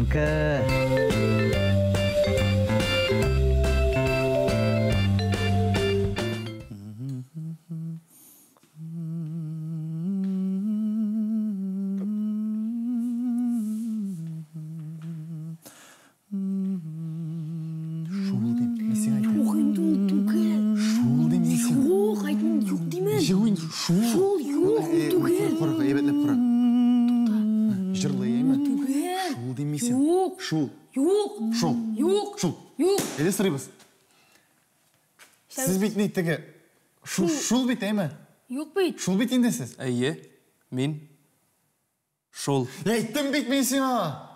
Банка. Шул дим, мин сиңа әйтәм. Юк инде ул түгел. Шул дим мин сиңа. Юк, әйтмим, юк димен. Юк инде, шул. Шул, юк, ул түгел. Кара, кара, әйбәтләп кара. Җырлый, әйме? Түгел. Шул дим мин сиңа. Юк. Шул. Юк. Шул. Юк. Шул. Юк. Әйдә сорыйбыз. Сез бит ни теге шул, шул бит, әйме? Юк бит. Шул бит инде сез. Әйе, мин шул. Әйттем бит мин сиңа.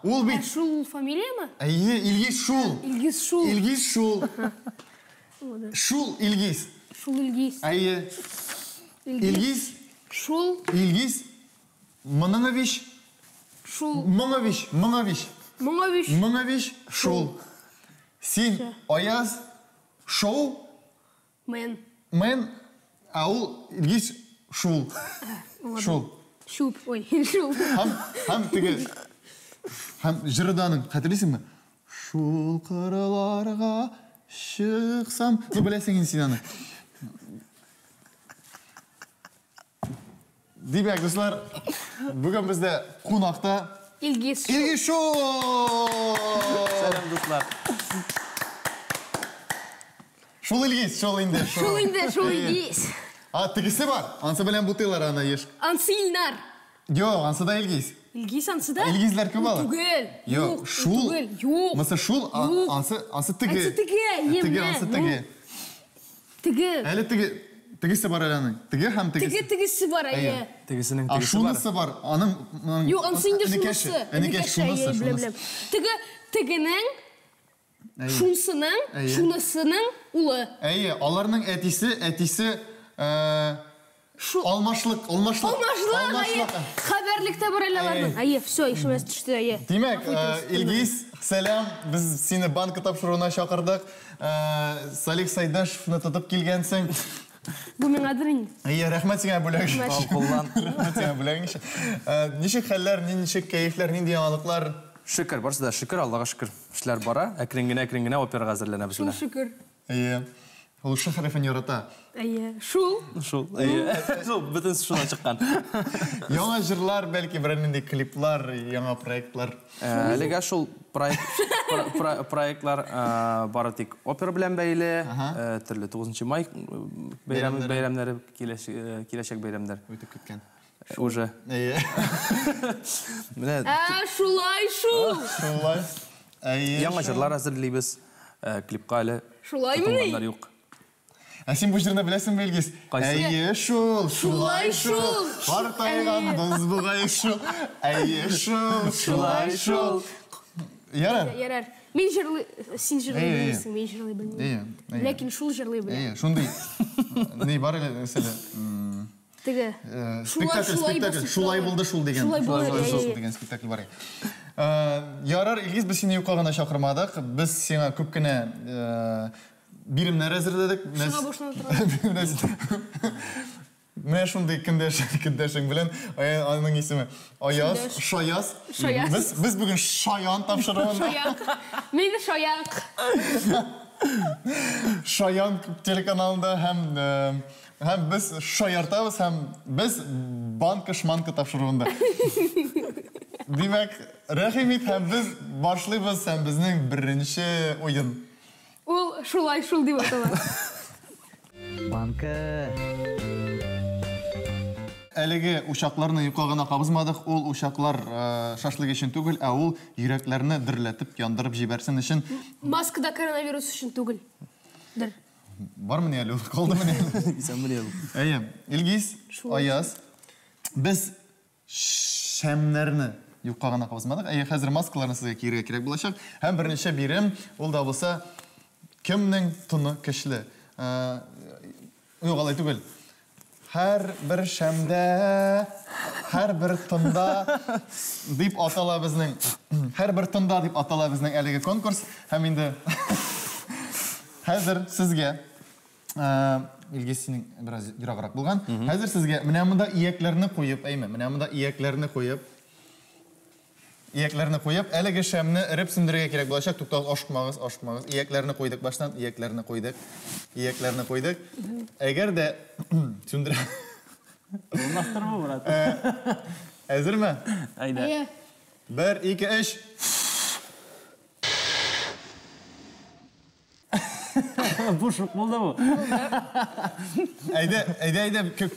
Ул Ә бит. шул фамилияме? Әйе, Илгиз шул. Илгиз шул. Илгиз шул. Шул Илгиз. Шул Илгиз. Әйе. Илгиз. Шул. Илгиз. Моңович. Шул. Моңович. Моңович. Моңович. Моңович шул. Син Аяз шоу Мен. мен, ә ул Илгиз шул. Шул. Шуп. Ой, шул. Һәм, һәм теге һәм җыры да аның, хәтерлисеңме? Шул кырларга чыксам. Ну, беләсең инде син аны. Димәк, дуслар, бүген бездә кунакта Илгиз. Шул. Илгиз Шул! Сәлам, дуслар. Шул Илгиз, шул инде. Шул инде, шул Әйе. Илгиз. А, тегесе бар. Ансы белән бутыйлар аны еш. Ансы Илнар. Юк, ансы да Илгиз. Илгиз ансы да? Илгизләр күп алар. Түгел. Юк, ул шул. Түгел. Юк. Мысы шул, Юк. ансы, ансы теге. Ансы теге, е, Теге, менә, ансы ну. теге. Теге. Әле теге, тегесе бар әле аның. Теге һәм Теге тегесе. тегесе бар, әйе. Тегесенең А тегесе бар. шунысы бар. Аның аның- Юк, ансы инде энекәше. шунысы. Энекәш шунысы, әйе, беләм, шунысы. беләм. Теге, тегенең, Әйе. шунсының, Әйе. шунысының улы. Әйе, аларның әтисе, әтисе Шу- алмашлык, алмашлык. Алмашлык, әйе. Хәбәрлектә бар әле аларның. Әйе, все, ишемә төште, әйе. Димәк, Гафу итегез, Илгиз, сәлам, без сине банка тапшыруына чакырдык. Салих Сайдашевны тотып килгәнсең. Бу миңадыр инде. Әйе, рәхмәт сиңа бүләк. Рәхмәт. Куллан. Рәхмәт сиңа бүләгең өчен. Ничек хәлләр, ничек кәефләр, нинди яңалыклар? Шөкер, барысы да шөкер, Аллага шөкер. Эшләр бара, әкрен генә, әкрен генә операга әзерләнәбез Шул менә. шөкер. Әйе. Ул ш хәрефен ярата. Әйе, шул. Шул, әйе. Шул, бөтенесе шуннан чыккан. Яңа җырлар, бәлки берәр нинди клиплар, яңа проектлар. Әлегә шул проектлар бары тик опера белән бәйле, төрле 9 май бәйрәме, бәйрәмнәре, киләчәк бәйрәмнәр. Үтеп киткән. Уже. Әйе. Менә Ә, шулай шул. Шулай. Әйе. яңа җырлар әзерлибез. Клипка әле Шулаймыни? тотынганнар юк. Ә син бу җырны беләсеңме, Илгиз? Кайсы? Әйе шул, шулай Шулай шул. шул. Картайганбыз бугай шул. Әйе шул, шулай шул. Ярар. Ярар. Мин җырлый, син җырлый Әйе, әйе. белмисең, мин җырлый белмим. Әйе, әйе. Ләкин шул җырлый беләм. Әйе, шундый. Ни бар әле, мәсәлән, Теге. Шулай, спектакль, шулай спектакль, басып шулай торалар. булды шул дигән. Шулай булды, Шулай әйе, шул әйе. дигән спектакль бар. Ярар, Илгиз, без сине юкка гына чакырмадык. Без сиңа күп кенә биремнәр әзерләдек. Шуңа башына утырам. Менә шундый көндәш, көндәшең белән, аның исеме Аяз, Шаяз. Шаяз. Без бүген Шаян тапшыруында. Шаяк. Мин Шаяк. Шаян телеканалында һәм без шаяртабыз, һәм без банка-шманка тапшыруында. Димәк, рәхим ит, һәм без башлыйбыз, һәм безнең беренче уен. Ул шулай шул дип атала. Банка. Әлеге учакларны юкка гына кабызмадык. Ул учаклар шашлык өчен түгел, ә ул йөрәкләрне дөрләтеп, яндырып җибәрсен өчен. Маскада коронавирус өчен түгел. Дер. Бармыни әле ул? Калдымыни әле? Исәнмени ул? Әйе, Илгиз, Шулай. Аяз, без шәмнәрне юкка гына кабызмадык. Әйе, хәзер маскаларны сезгә кияргә кирәк булачак. Һәм берничә бирем, ул да булса кемнең тоны көчле? Юк, алай түгел. Һәр бер шәмдә, һәр бер тында дип атала безнең, һәр бер тында дип атала безнең әлеге конкурс. Һәм инде хәзер сезгә, Илгиз, синең бераз ераграк булган. Хәзер сезгә менә монда иякләрне куеп, әйме, менә монда иякләрне куеп. Иякләрне куеп, әлеге шәмне эреп сүндерергә кирәк булачак. Туктагыз, ашыкмагыз, ашыкмагыз. Иякләрне куйдык баштан, иякләрне куйдык. Иякләрне куйдык. Әгәр дә сүндерә. Булмастыр бу, брат. Әзерме? Әйдә. Әйе. 1 2 3. Бу шук булды бу. Әйдә, әйдә, әйдә. Көк.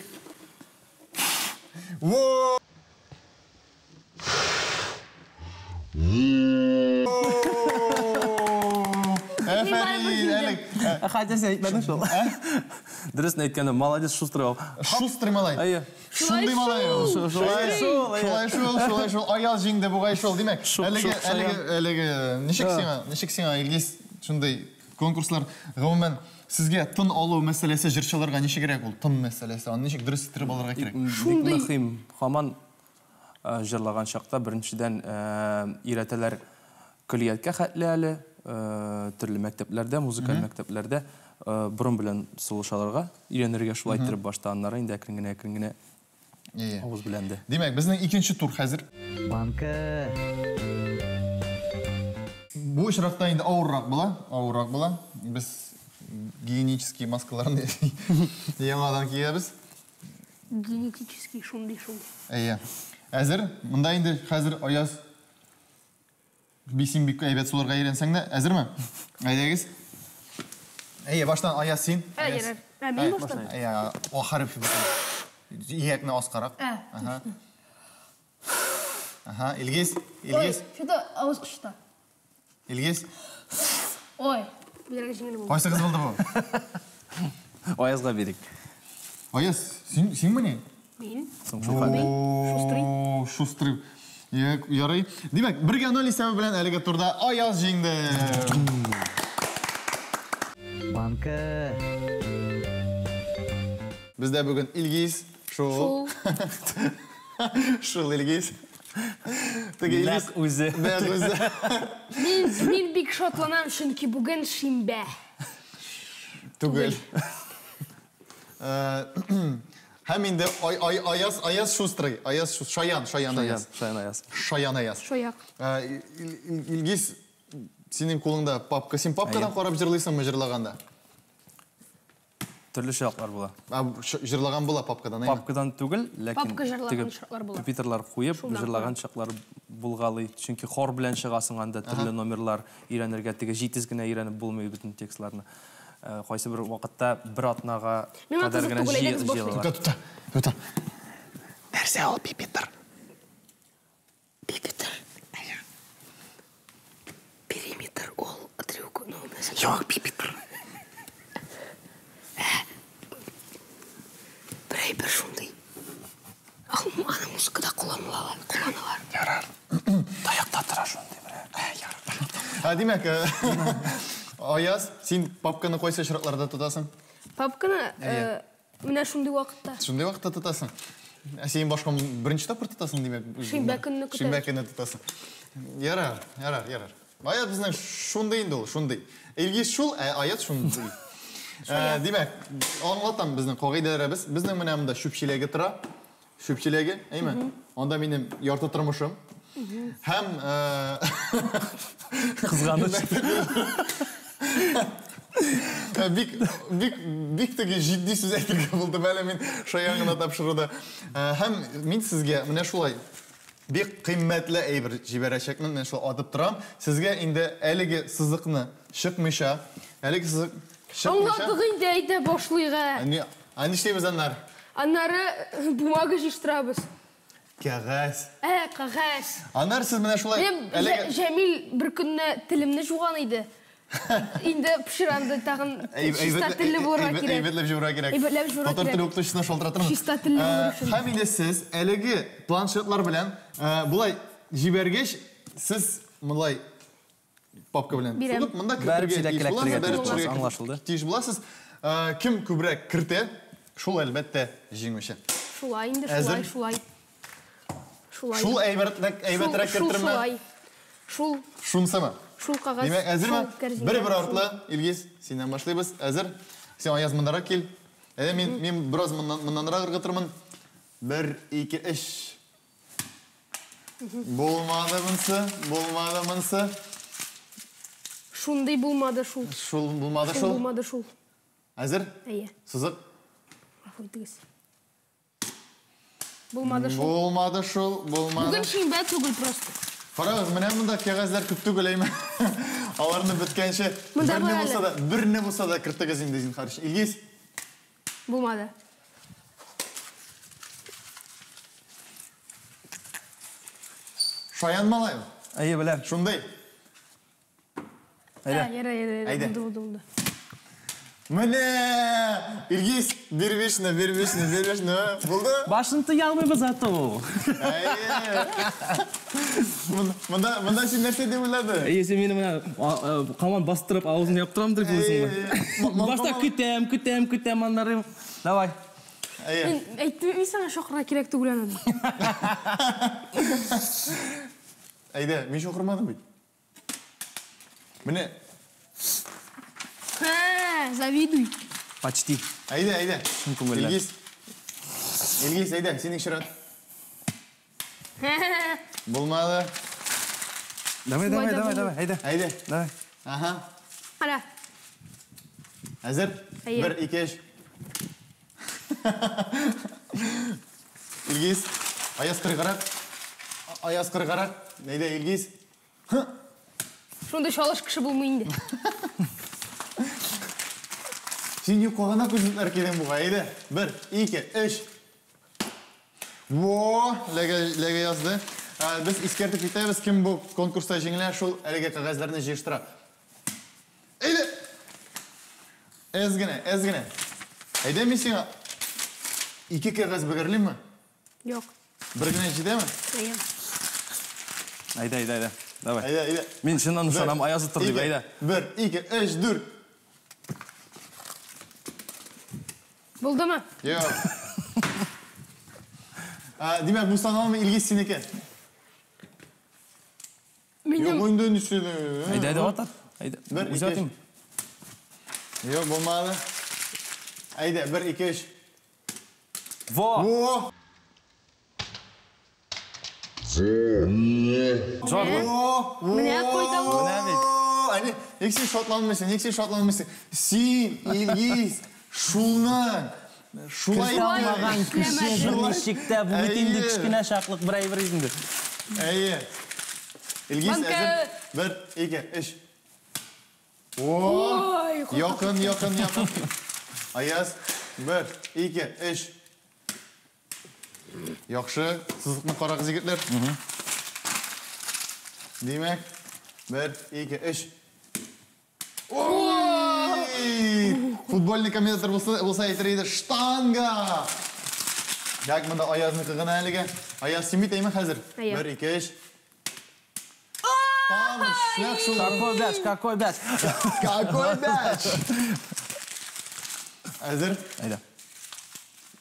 Во! Афәрин, әлек. Хотя син әйтмәдең шул. Дөресен әйткәндә, молодец, шустрый ул. Шустрый малай. Әйе. Шундый малай ул. Шулай шул, әйе. Шулай шул, шулай шул. Аяз җиңде бугай шул. Димәк, Шук, әлеге, шук, шаян. әлеге, әлеге, ничек сиңа, ничек сиңа, Илгиз, шундый конкурслар, гомумән, сезгә тын алу мәсьәләсе җырчыларга ничегрәк ул, тын мәсьәләсе, аны ничек дөрес иттереп алырга кирәк? Бик мөһим. Һаман җырлаган чакта беренчедән өйрәтәләр көллияткә хәтле әле, төрле мәктәпләрдә, музыкаль мәктәпләрдә борын белән сулыш алырга өйрәнергә шулай иттереп башта, аннары инде әкрен генә, әкрен генә Әйе. авыз белән дә. Димәк, безнең икенче тур хәзер. Банка. Бу очракта инде авыррак була, авыррак була. Без гигиенический маскаларны яңадан киябез. Генетический шундый шундый. Әйе. Әзер? Монда инде хәзер Аяз бисин бик әйбәт суларга өйрәнсәң дә, әзерме? Әйдәгез. Әйе, баштан Аяз син. Ә, Аяз. ярар. Ә, мин баштан. Әйе, о хәреф. Иякне аскарак. Ә, Ага. Ага, Илгиз, Ой, Илгиз, что-то авыз кычыта. Илгиз. Ой, бигрәк җиңел булды. Кайсыгыз булды бу? Аязга бирик. Аяз, син синмени? Мин. Соң шул хәл. Шустрый. О, шустрый. Ярый. Димәк, 1-0 исәбе белән әлеге турда Аяз җиңде. Банка. Бездә бүген Илгиз, шул. Шул Илгиз. Теге Илгиз Нәкъ үзе. Нәкъ үзе. Мин бик шатланам, чөнки бүген шимбә. Түгел. Һәм инде Аяз, Аяз шустрый, Аяз шус, шаян, шаян Аяз. Шаян Аяз. Шаян Аяз. Шаяк. Илгиз, синең кулыңда папка. Син папкадан карап җырлыйсыңмы җырлаганда? Төрле чаклар була. Җырлаган була папкадан, әйме? Папкадан түгел, ләкин Папка җырлаган чаклар була. Пюпитерлар куеп, җырлаган чаклар булгалый. Чөнки хор белән чыгасың анда төрле номерлар өйрәнергә, теге җитез генә өйрәнеп булмый бөтен текстларны. Кайсы бер вакытта бер атнага Миңа кадәр кызык генә түгел, әйдәгез башлыйк. җыелалар. Тукта, тукта, тукта. Нәрсә ул пипитер? Пипитер. Периметр ул треугольный. Юк, пипитер. Берәй бер шундый. Аны музыкада кулланалар. Ярар. Таякта тора шундый берәр. Ә, димәк, Аяз, син папканы кайсы очракларда тотасың? Папканы менә шундый вакытта. Шундый вакытта тотасың. Ә син башка беренче тапкыр тотасың, димәк? Шимбә көнне көтәм. Шимбә көнне тотасың. Ярар, ярар, ярар. Аяз безнең шундый инде ул, шундый. Илгиз шул, ә Аяз шундый. Димәк, аңлатам безнең кагыйдәләребез. Безнең менә монда чүп чиләге тора. Чүп чиләге, әйме? Анда минем ярты тормышым. Һәм Кызганыч. Бик, бик, бик теге җитди сүз әйтергә булдым әле мин шаян гына тапшыруда. Һәм мин сезгә менә шулай бик кыйммәтле әйбер җибәрәчәкмен, менә шулай атып торам. Сезгә инде әлеге сызыкны чыкмыйча, әлеге сызык чыкмыйча. Аңладык инде, әйдә башлыйк. Ә нишлибез аннары? Аннары бумага җыештырабыз. Кәгазь. Кәгазь. Аннары сез менә шулай әлеге Җәмил бер көнне телемне жуган иде. Инде пешерәнде тагын чиста телле булырга кирәк. Әйбәтләп җуырга кирәк. Әйбәтләп җуырга кирәк. Татар теле укытучысына шалтыратырмын. Чиста телле булыр өчен. Һәм инде сез әлеге планшетлар белән болай җибәргәч, сез болай папка белән сугып, монда кертергә тиеш буласыз, бәреп төшерергә аңлашылды. Тиеш буласыз. Кем күбрәк кертә, шул әлбәттә җиңүче. Шулай инде, шулай, шулай. Шулай. Шул әйбәтрәк кертерме? Шулай. Шул. Шунсымы? Шул кагаз. Димәк, әзерме? Бер-бер артлы, Илгиз, синнән башлыйбыз. Әзер? Син Аяз мондарак кил. Әйдә, мин бераз моннанрак ыргытырмын. 1, 2, 3. Булмады монсы, булмады монсы. Шундый булмады шул. Шул булмады шул. Булмады шул. Әзер? Әйе. Сызык. Гафу итегез. Булмады шул. Булмады шул, булмады. Бүген шимбә түгел просто. Карагыз, менә монда кәгазьләр күп түгел, әйме. Аларны беткәнче Монда берне бар булса әле. да, берне булса да кертегез инде зинһар өчен. Илгиз, Булмады. шаян малай ул. Әйе, беләм. Шундый. Әйдә. Ярар, ярар, Әйдә. булды, булды, булды. Менә! Илгиз, бир бишне, бир бишне, бир бишне. Булды? Башын тыя алмыйбыз зато. Әйе. Монда, монда син нәрсә дип уйладың? Әйе, син мине менә каман бастырып авызын яптырам дип уйлыйсыңмы? Башта көтәм, көтәм, көтәм, аннары давай. Әйе. Мин әйттем, мин сиңа чакырырга кирәк түгел аны. Әйдә, мин чакырмадым бит. Менә, Ха, завидуй. Почти. әйдә, әйдә. Чын күңелдән. Илгиз. Илгиз, әйдә, синең чират. Булмады. Давай, Шулай давай, да давай, булды. давай, әйдә. Әйдә. Давай. Аһа. Ана, Әзер? Әйе. Бер, ике, өч. Илгиз, аяз кырыгарак. Аяз кырыгарак. Әйдә, Илгиз. шундый чалыш кеше булмый инде. Син юкка гына күзлекләр кидең бугай, әйдә. Бер, ике, өч. Во, ләгә, ләгә язды. Без искәртеп китәбез, кем бу конкурста җиңелә, шул әлеге кәгазьләрне җыештыра. Әйдә. Әз генә, әз генә. Әйдә, мин сиңа ике кәгазь бөгәрлимме? Юк. Бер генә җитәме? Әйе. Әйдә, әйдә, әйдә. Давай. Әйдә, әйдә. Мин чыннан ышанам, аяз тор дип, Ике, әйдә. Бер, ике, өч, дүрт. Булдымы? Юк. Димәк, бу саналмый, Илгиз синеке. Минем Юк, инде нишләде? Әйдә, әйдә, ат, ат. Әйдә. Бер, Үзе ике, атыйм. Юк, булмады. Әйдә, бер, ике, өч. Во! Во! Зор. Во! Во! Менә куйдым. Менә бит. Әни, ник син шатланмыйсың? Ник син шатланмыйсың? Син, Илгиз, шуның шулай Кертә алмаган кеше Шулай. берничек тә бу бит инде Әйе. кечкенә чаклык бер әйбер инде. Әйе. Илгиз, Банка. әзер? Бер, ике, өч. О! Ой, Якын, якын, якын. Аяз, бер, ике, өч. Яхшы, сызыкны карагыз, егетләр. Димәк, бер, ике, өч. Ой! Футбольный комментатор булса, булса әйтер иде, штанга! Так, монда Аязныкы гына әлегә. Аяз, син бит әйме хәзер? Әйе. Бер, ике, өч. Там, нәкъ шул. Какой бәч, какой бәч. Какой бәч? Әзер? Әйдә.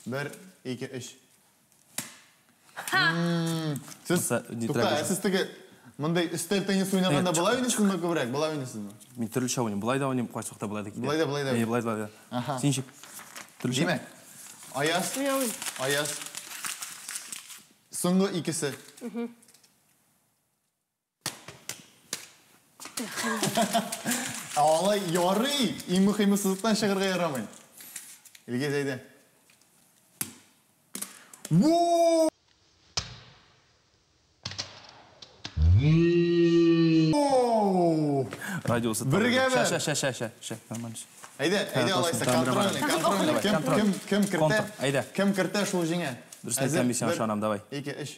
Бер, ике, өч. Сез, Булса, не тукта, трагедия. ә сез теге мондый өстәл теннис уйнаганда болай уйныйсызмы күбрәк? Болай уйныйсызмы? Мин төрлечә уйныйм. Болай да уйныйм, кайсы вакытта болай да китә. Болай да, болай да. Әйе, болай да, болай да. Аха. Син ничек? Төрлечә? Димәк, Аяз, Уйнамыйм. Аяз. Соңгы икесе. Ә алай ярый, иң мөһиме сызыктан чыгарга ярамый. Илгиз, әйдә. Во! Радиосы. Бергә бер. Ща, ща, ща, ща, ща, нормально. Әйдә, әйдә алайса, контрольный, контрольный. Кем, кем, кем кертә? Контр, әйдә. Кем кертә, шул җиңә. Дөрес әйтәм, мин сиңа Әзер? ышанам, давай. Ике, өч.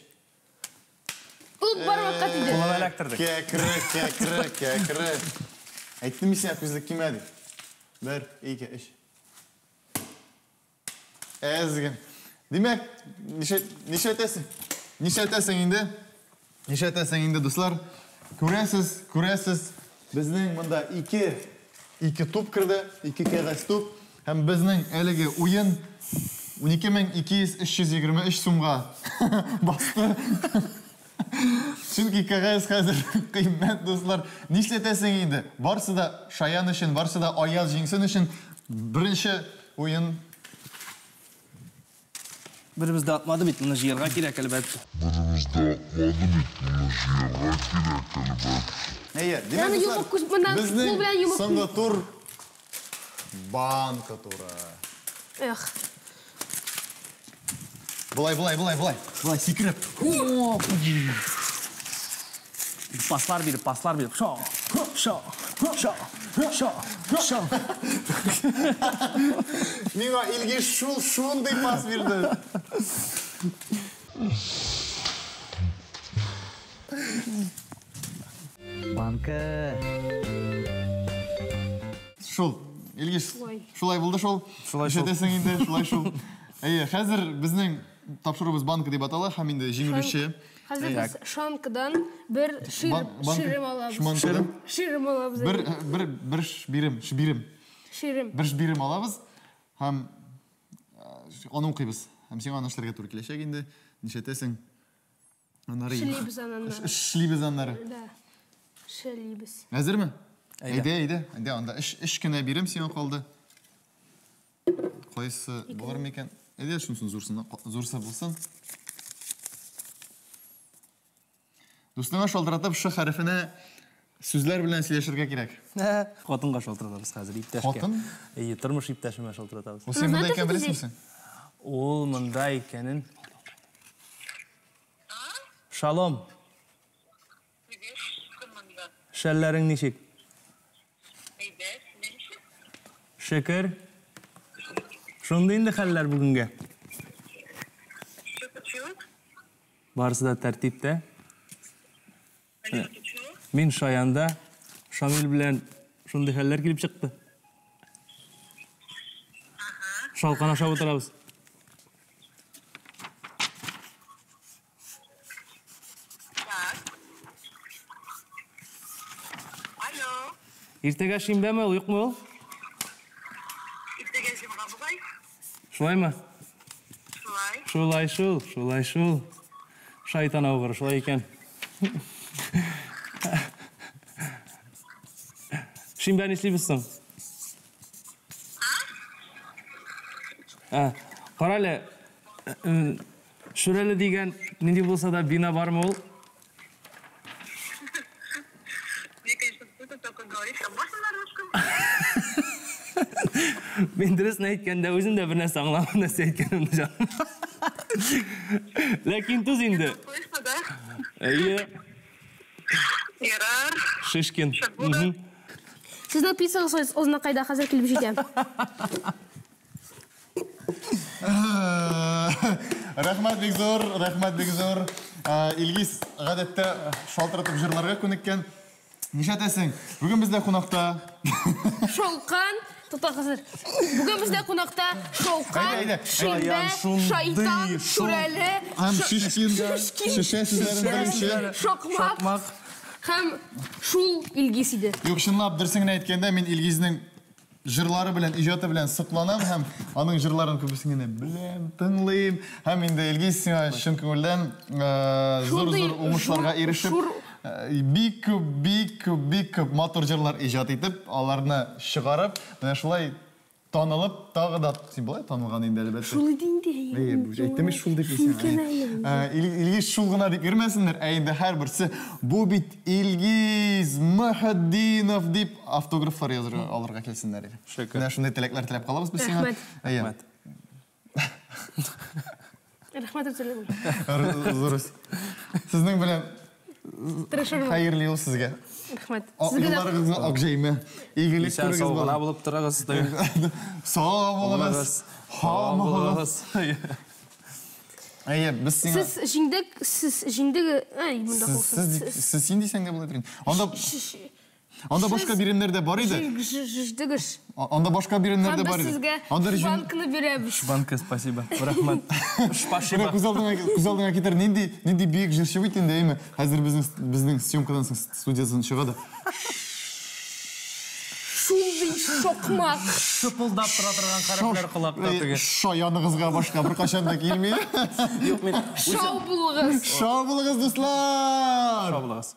Ул бармакка тиде. Кулына эләктердек. Кәкре, кәкре, кәкре. Әйттем мин сиңа күзлек кимә дип. Бер, ике, өч. Әзген. Димәк, нишләтәсең? Нишләтәсең инде? Нишләтәсең инде, дуслар? Күрәсез, күрәсез, безнең монда ике туп керде, ике кәгазь туп. Һәм безнең әлеге уен 12200-323 сумга басты. Чөнки кәгазь хәзер кыйммәт, дуслар. Нишләтәсең инде? Барсы да шаян өчен, барсы да Аяз җиңсен өчен беренче уен. Беребез дә атмады бит, моны җыярга кирәк, әлбәттә. Беребез дә атмады бит, моны җыярга кирәк, әлбәттә. Әйе, димәк, Яны дуслар, йомык күз белән, безнең кул белән йомык соңгы тур банка туры. Эх. Болай, болай, болай, болай. Болай сикереп. Паслар биреп, паслар биреп. Шо, шо, шо, шо, шо. Миңа Илгиз шул шундый пас бирде. Банка. Шул. Илгиз, Шулай. шулай булды шул. Шулай шул. Ишетәсең инде, шулай шул. Әйе, хәзер безнең тапшыруыбыз банка дип атала һәм инде җиңүче. Хәзер без шанкадан бер ширим алабыз. Шманкадан Ширим алабыз. бер бер бер шбирем, шбирем. Ширим. Бер шбирем алабыз һәм аны укыйбыз. Һәм сиңа аны эшләргә туры киләчәк инде. Нишләтәсең? Аннары Эшлибез аннары. Эшлибез аннары. Да. Эшлибез. Әзерме? Әйдә. Әйдә, әйдә. Әйдә, анда өч кенә бирем сиңа калды. Кайсы булыр микән? Әйдә, шунысын зурсын, зурсы булсын. Дустыңа шалтыратып, ш хәрефенә сүзләр белән сөйләшергә кирәк. Хатынга шалтыратабыз хәзер, иптәшкә. Хатын? Әйе, тормыш иптәшемә шалтыратабыз. Ул син монда Знаете, икән что беләсеңме здесь? син? Ул монда икәнен. Шалом. Шәлләрең ничек? Шөкер. Шундый инде хәлләр бүгенгә. Барысы да тәртиптә. Мин Шаянда Шамил белән шундый хәлләр килеп чыкты. Шалкан ашап утырабыз. Алло. Иртәгә шимбәме ул, юкмы ул? Иртәгә җомга бугай. Шулаймы? Шулай. Шулай шул, шулай шул. Шайтан аугыры, шулай икән. Шимбә нишлибез соң? А, кара әле, Шүрәле дигән нинди булса да бина бармы ул? Мне, конечно, трудно только говорить, а можно на русском? Мин дөресен әйткәндә үзем дә бер нәрсә аңламадым, нәрсә әйткәнемне җаным. Ләкин түз инде. Слышно, да? Әйе, Ярар. Шишкин. Шәп булды. Сезнең пиццагыз Ознакайда хәзер килеп җитә. Рәхмәт бик зур, рәхмәт бик зур. Илгиз гадәттә шалтыратып җырларга күнеккән. Нишләтәсең? Бүген бездә кунакта. Шалкан, тукта хәзер. Бүген бездә кунакта Шалкан, Әйдә, әйдә. Шимбә, Шайтан, Шүрәле, Һәм Шишкин, шешә сүзләрен беренче. Шакмак һәм шул Илгиз иде. Юк, чынлап, дөресен генә әйткәндә, мин Илгизнең җырлары белән, иҗаты белән сокланам һәм аның җырларын күбесен генә беләм, тыңлыйм. Һәм инде Илгиз сиңа чын күңелдән зур-зур уңышларга ирешеп, бик күп, бик күп, бик күп матур җырлар иҗат итеп, аларны чыгарып, менә шулай танылып, тагы да син болай танылган инде әлбәттә. Шул иде инде. Әйе, әйттем шул дип син. Илгиз шул гына дип йөрмәсеннәр, ә инде һәрберсе бу бит Илгиз Мөхетдинов дип автографлар язырга алырга килсеннәр иде. Шөкер. Менә шундый теләкләр теләп калабыз без сиңа. Рәхмәт. Әйе. Рәхмәт Рүзәл. Зур. Сезнең белән Тырышырмын. хәерле юл сезгә. Рәхмәт. Ак Сезгә дә юлларыгызга ак җәймә. Игелек Исән күрегез сау гына балам. булып торыгыз. Сау булыгыз. Һау булыгыз. Әйе, без сиңа Сез җиңдек, сез җиңдек, әй, монда Сез калсын. сез син дисәң дә була торган. Анда башка биремнәр дә бар иде. Ждыгыш. Анда башка биремнәр Һәм дә без бар иде. сезгә Анда режим банкны бирәбез. Банка, спасибо. Рәхмәт. Спасибо. Менә күз алдыңа китер, нинди бөек җырчы бит инде, әйме? Хәзер безнең съемкадан соң студиясен чыга да. Шундый шокмак. Шыпылдап тора торган хәрефләр колакта теге. Шаяныгызга башка беркайчан да килми. Юк, мин Шау булыгыз. Шау булыгыз, дуслар! Шау булыгыз.